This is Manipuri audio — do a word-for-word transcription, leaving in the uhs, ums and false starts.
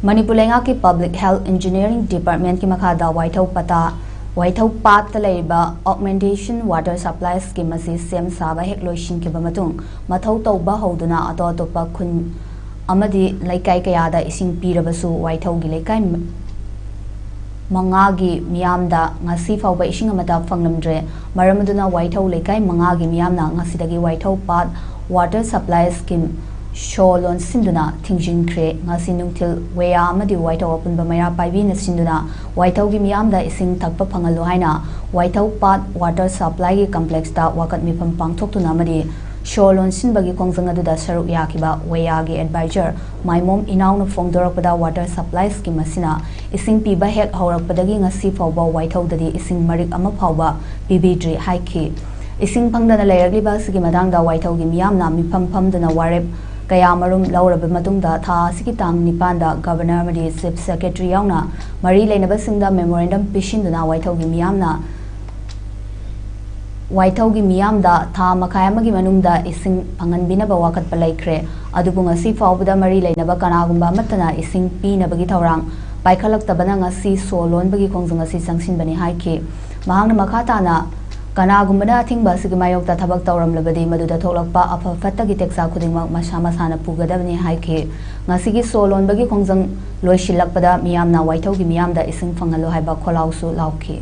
ꯃꯅꯤꯄꯨꯔ ꯂꯩꯉꯥꯛꯀꯤ Public Health Engineering Departmentꯀꯤ ꯃꯈꯥꯗ ꯋꯥꯏꯊꯧ ꯄꯇꯥ, ꯋꯥꯏꯊꯧ ꯄꯥꯠꯇ ꯂꯩꯔꯤꯕ Augmentation Water Supply Scheme ꯑꯁꯤ ꯁꯦꯝ ꯁꯥꯕ ꯍꯦꯛ ꯂꯣꯏꯁꯤꯟꯈꯤꯕ ꯃꯇꯨꯡ, ꯃꯊꯧ ꯇꯧꯕ ꯍꯧꯗꯨꯅ ꯑꯇꯣꯞ ꯑꯇꯣꯞꯄ ꯈꯨꯟ ꯑꯃꯗꯤ ꯂꯩꯀꯥꯏ ꯀꯌꯥꯗ ꯏꯁꯤꯡ ꯄꯤꯔꯕꯁꯨ, ꯋꯥꯏꯊꯧꯒꯤ ꯂꯩꯀꯥꯏ ꯃꯉꯥꯒꯤ ꯃꯤꯌꯥꯝꯗ ꯉꯁꯤ ꯐꯥꯎꯕ ꯏꯁꯤꯡ ꯑꯃꯠꯇ ꯐꯪꯂꯝꯗ꯭ꯔꯦ꯫ ꯃꯔꯝ ꯑꯗꯨꯅ ꯋꯥꯏꯊꯧ ꯂꯩꯀꯥꯏ ꯃꯉꯥꯒꯤ ꯃꯤꯌꯥꯝꯅ ꯉꯁꯤꯗꯒꯤ ꯋꯥꯏꯊꯧ ꯄꯥꯠ Water Supply Scheme ꯁꯣ ꯂꯣꯟꯁꯤꯟꯗꯨꯅ ꯊꯤꯡꯖꯤꯟꯈ꯭ꯔꯦ꯫ ꯉꯁꯤ ꯅꯨꯡꯊꯤꯜ ꯋꯦꯌꯥ ꯑꯃꯗꯤ ꯋꯥꯏꯊꯧ ꯑꯄꯨꯟꯕ ꯃꯩꯔꯥ ꯄꯥꯏꯕꯤꯅ ꯁꯤꯟꯗꯨꯅ ꯋꯥꯏꯊꯧꯒꯤ ꯃꯤꯌꯥꯝꯗ ꯏꯁꯤꯡ ꯊꯛꯄ ꯐꯪꯍꯜꯂꯨ ꯍꯥꯏꯅ ꯋꯥꯏꯊꯧ ꯄꯥꯠ Water Supplyꯒꯤ complexꯇ ꯋꯥꯀꯠ ꯃꯤꯐꯝ ꯄꯥꯡꯊꯣꯛꯇꯨꯅ ꯑꯃꯗꯤ ꯁꯣ ꯂꯣꯟꯁꯤꯟꯕꯒꯤ ꯈꯣꯡꯖꯪ ꯑꯗꯨꯗ ꯁꯔꯨꯛ ꯌꯥꯈꯤꯕ ꯋꯦꯌꯥꯒꯤ advisor ꯃꯥꯏꯃꯣꯝ ꯏꯅꯥꯎꯅ ꯐꯣꯡꯗꯣꯔꯛꯄꯗ, Water Supply Scheme ꯑꯁꯤꯅ ꯏꯁꯤꯡ ꯄꯤꯕ ꯍꯦꯛ ꯍꯧꯔꯛꯄꯗꯒꯤ ꯉꯁꯤ ꯐꯥꯎꯕ ꯋꯥꯏꯊꯧꯗꯗꯤ ꯏꯁꯤꯡ ꯃꯔꯤꯛ ꯑꯃ ꯐꯥꯎꯕ ꯄꯤꯕꯤꯗ꯭ꯔꯤ ꯍꯥꯏꯈꯤ꯫ ꯏꯁꯤꯡ ꯐꯪꯗꯅ ꯂꯩꯔꯛꯂꯤꯕ ꯑꯁꯤꯒꯤ ꯃꯇꯥꯡꯗ ꯋꯥꯏꯊꯧꯒꯤ ꯃꯤꯌꯥꯝꯅ ꯃꯤꯐꯝ ꯐꯝꯗꯨꯅ ꯋꯥꯔꯦꯞ ꯀꯌꯥ ꯃꯔꯨꯝ ꯂꯧꯔꯕ ꯃꯇꯨꯡꯗ, ꯊꯥ ꯑꯁꯤꯒꯤ ꯇꯥꯡ ꯅꯤꯄꯥꯟꯗ Governor ꯑꯃꯗꯤ Chief Secretary ꯌꯥꯎꯅ ꯃꯔꯤ ꯂꯩꯅꯕꯁꯤꯡꯗ memorandum ꯄꯤꯁꯤꯟꯗꯨꯅ ꯋꯥꯏꯊꯧꯒꯤ ꯃꯤꯌꯥꯝꯅ ꯋꯥꯏꯊꯧꯒꯤ ꯃꯤꯌꯥꯝꯗ ꯊꯥ ꯃꯈꯥꯏ ꯑꯃꯒꯤ ꯃꯅꯨꯡꯗ ꯏꯁꯤꯡ ꯐꯪꯍꯟꯕꯤꯅꯕ ꯋꯥꯀꯠꯄ ꯂꯩꯈ꯭ꯔꯦ꯫ ꯑꯗꯨꯕꯨ ꯉꯁꯤ ꯐꯥꯎꯕꯗ ꯃꯔꯤ ꯂꯩꯅꯕ ꯀꯅꯥꯒꯨꯝꯕ ꯑꯃꯠꯇꯅ ꯏꯁꯤꯡ ꯄꯤꯅꯕꯒꯤ ꯊꯧꯔꯥꯡ ꯄꯥꯏꯈꯠꯂꯛꯇꯕꯅ ꯉꯁꯤ ꯁꯣ ꯂꯣꯟꯕꯒꯤ ꯈꯣꯡꯖꯪ ꯑꯁꯤ ꯆꯪꯁꯤꯟꯕꯅꯤ ꯍꯥꯏꯈꯤ꯫ ꯃꯍꯥꯛꯅ ꯃꯈꯥ ꯇꯥꯅ, ꯀꯅꯥꯒꯨꯝꯕꯅ ꯑꯊꯤꯡꯕ ꯑꯁꯤꯒꯤ ꯃꯥꯌꯣꯛꯇ ꯊꯕꯛ ꯇꯧꯔꯝꯂꯕꯗꯤ, ꯃꯗꯨꯗ ꯊꯣꯛꯂꯛꯄ ꯑꯐ ꯐꯠꯇꯒꯤ ꯇꯦꯛꯆꯥ ꯈꯨꯗꯤꯡꯃꯛ ꯃꯁꯥ ꯃꯁꯥꯅ ꯄꯨꯒꯗꯕꯅꯤ ꯍꯥꯏꯈꯤ꯫ ꯉꯁꯤꯒꯤ ꯁꯣ ꯂꯣꯟꯕꯒꯤ ꯈꯣꯡꯖꯪ ꯂꯣꯏꯁꯤꯜꯂꯛꯄꯗ ꯃꯤꯌꯥꯝꯅ ꯋꯥꯏꯊꯧꯒꯤ ꯃꯤꯌꯥꯝꯗ ꯏꯁꯤꯡ ꯐꯪꯍꯜꯂꯨ ꯍꯥꯏꯕ ꯈꯣꯜꯂꯥꯎꯁꯨ ꯂꯥꯎꯈꯤ꯫